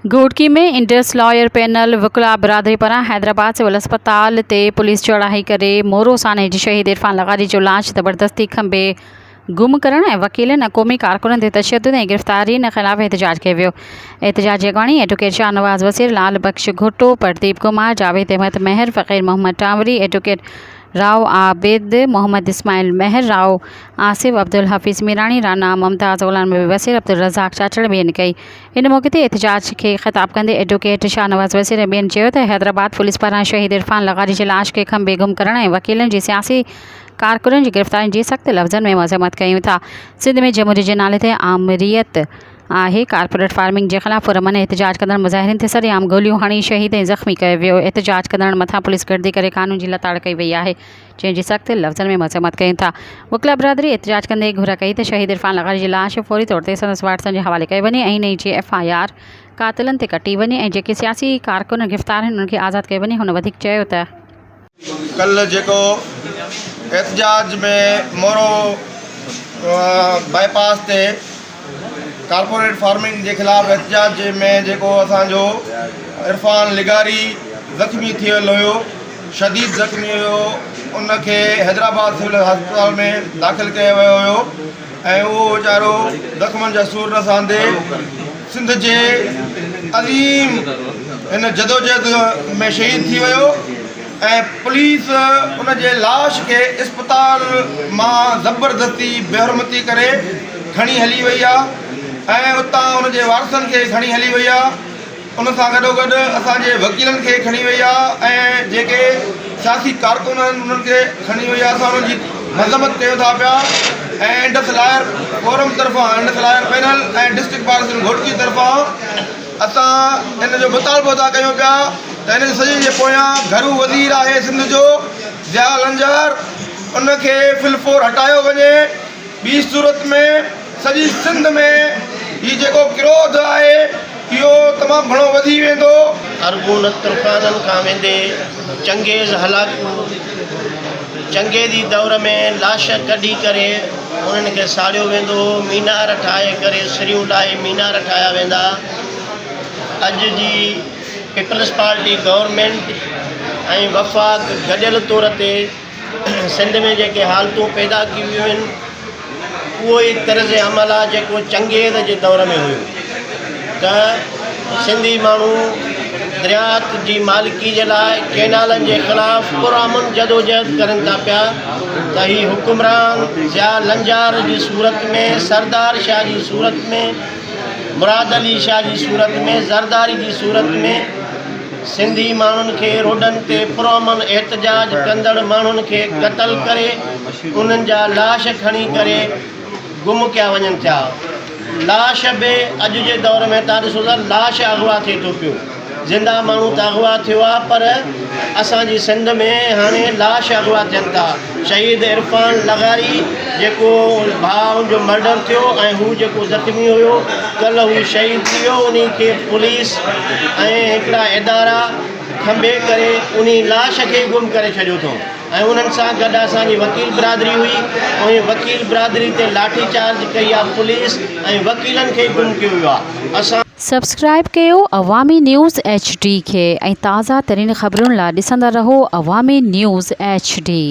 Ghotki ۾ Indus lawyer panel وڪلا برادري پاران Hyderabad civil اسپتال تي پوليس چڙهائي ڪري مورو سانحي جي شهيد عرفان لغاري جو لاش زبردستي کنڀي گم ڪرڻ ۽ وڪيلن ۽ قومي ڪارڪنن تي تشدد ۽ گرفتارين خلاف احتجاج ڪيو ويو. احتجاج جي اڳواڻي ايڊووڪيٽ شاهنواز وسير، لال بخش گهوٽو، پرديپ ڪمار، جاويد احمد مهر، فقير محمد ٽانوري، ايڊووڪيٽ رائو عابد، محمد اسماعيل مهر، رائو آصف، عبدالحفيظ ميراڻي، رانا ممتاز، غلام نبي وسير، عبدالرزاق چاچڙ ٻين ڪئي. ان موقعي تي احتجاج کي خطاب ڪندي ايڊووڪيٽ شاهنواز وزير ۽ ٻين چيو ته حيدرآباد پوليس پاران شهيد عرفان لغاري جي لاش کي کنڀي گم ڪرڻ ۽ وڪيلن جي سياسي ڪارڪنن جي گرفتارين جي سخت لفظن ۾ مذمت ڪيون ٿا سنڌ ۾ جمهوريت جي نالي تي آمريت آهي ڪارپوريٽ فارمنگ جي خلاف پرامن احتجاج ڪندڙ مظاهرين تي سرعام گوليون هڻي شهيد ۽ زخمي ڪيو ويو احتجاج ڪندڙن مٿان پوليس گردي ڪري قانون جي لتاڙ ڪئي وئي آهي جنهن جي سخت لفظن ۾ مذمت ڪيون ٿا. وڪلا برادري احتجاج ڪندي گهر ڪئي ته شهيد عرفان لغاري جي لاش فوري طور تي سندس وارثن جي حوالي ڪئي وڃي ۽ انهي جي ايف I R قاتلن تي ڪٽي وڃي ۽ جيڪي سياسي ڪارڪن گرفتار آهن انهن کي آزاد ڪيو وڃي هن وڌيڪ چيو ته. ڪلهه جيڪو احتجاج ۾ مورو باء پاس تي ڪارپوريٽ فارمنگ جي خلاف احتجاج ۾ جيڪو اسان جو عرفان لغاري زخمي ٿيل هيو شديد زخمي هيو ان کي حيدرآباد سول اسپتال ۾ داخل ڪيو ويو هيو ۽ اهو ويچارو زخمن جا سور نه سهندي سنڌ جي عظيم هن جدوجهد ۾ شهيد ٿي ويو ۽ پوليس ان جي لاش کي اسپتال مان زبردستي بيحرمتي ڪري کڻي هلي وئي آ ۽ اتان ان جي وارثن کي کڻي هلي وئي آ ان سان گڏوگڏ اسان جي وڪيلن کي کڻي وئي آ ۽ جيڪي سياسي ڪارڪن آهن انهن کي کڻي وئي آ اسان انهن جي مذمت ڪيون ٿا پيا ۽ انڊس لائر فورم طرفان Indus lawyer panel ۽ district bar association Ghotki طرفان اسان ان جو مطالبو ٿا ڪيون پيا ته ان سڄي جي پويان گهرو وزير آهي سنڌ جو ضياء لنجار ان کي في الفور هٽايو وڃي ٻي صورت ۾ سڄي سنڌ ۾ هي جيڪو ڪروڌ آهي اهو تمام گهڻو وڌي ويندو. ارغون ترخانن کان ويندي چنگيز هلاڪو چنگيزي دور ۾ لاش ڪڍي ڪري انهن کي ساڙيو ويندو هو، مينار ٺاهي ڪري سريون لاهي مينار ٺاهيا ويندا. اڄ جي پيپلز پارٽي گورنمينٽ ۽ وفاق گڏيل طور تي سنڌ ۾ جيڪي حالتون پيدا ڪيون ويون آهن اهو ئي طرز عمل آهي جيڪو چنگيز جي دور ۾ هيو ته سنڌي ماڻهو درياهه جي مالڪي جي لاء ڪينالن جي خلاف پرامن جدوجهد ڪرن ٿا پيا ته هي حڪمران ضياء لنجار جي صورت ۾ سردار شاهه جي صورت ۾ مراد علي شاهه جي صورت ۾ زرداري جي صورت ۾ سنڌي ماڻهن کي روڊن تي پرامن احتجاج ڪندڙ ماڻهن کي قتل ڪري انهن جا لاش کڻي ڪري گم ڪيا وڃن ٿيا لاش به اڄ جي دور ۾ تان ڏسو ته لاش اغوا ٿئي ٿو پيو زنده ماڻهو ته اغوا ٿيو آ پر اسان جي سنڌ ۾ هاڻي لاش اغوا ٿين ٿا شهيد عرفان لغاري جيڪو ڀاء ان جو مرڊر ٿيو ۽ هو جيڪو زخمي هيو ڪلهه هو شهيد ٿي ويو انهي کي پوليس ۽ هڪڙا ادارا کنڀي ڪري انهي لاش کي گم ڪري ڇڏيو اٿئون ۽ انهن سان گڏ اسان جي وڪيل برادري هئي انهي وڪيل برادري تي لاٺي چارج ڪئي آ پوليس ۽ وڪيلن کي گم ڪيو ويو آ اسان سبسڪرائب ڪيو عوامي نيوز ايڇ ڊي کي ۽ تازه ترين خبرن لا ڏسندا رهو عوامي نيوز ايڇ ڊي.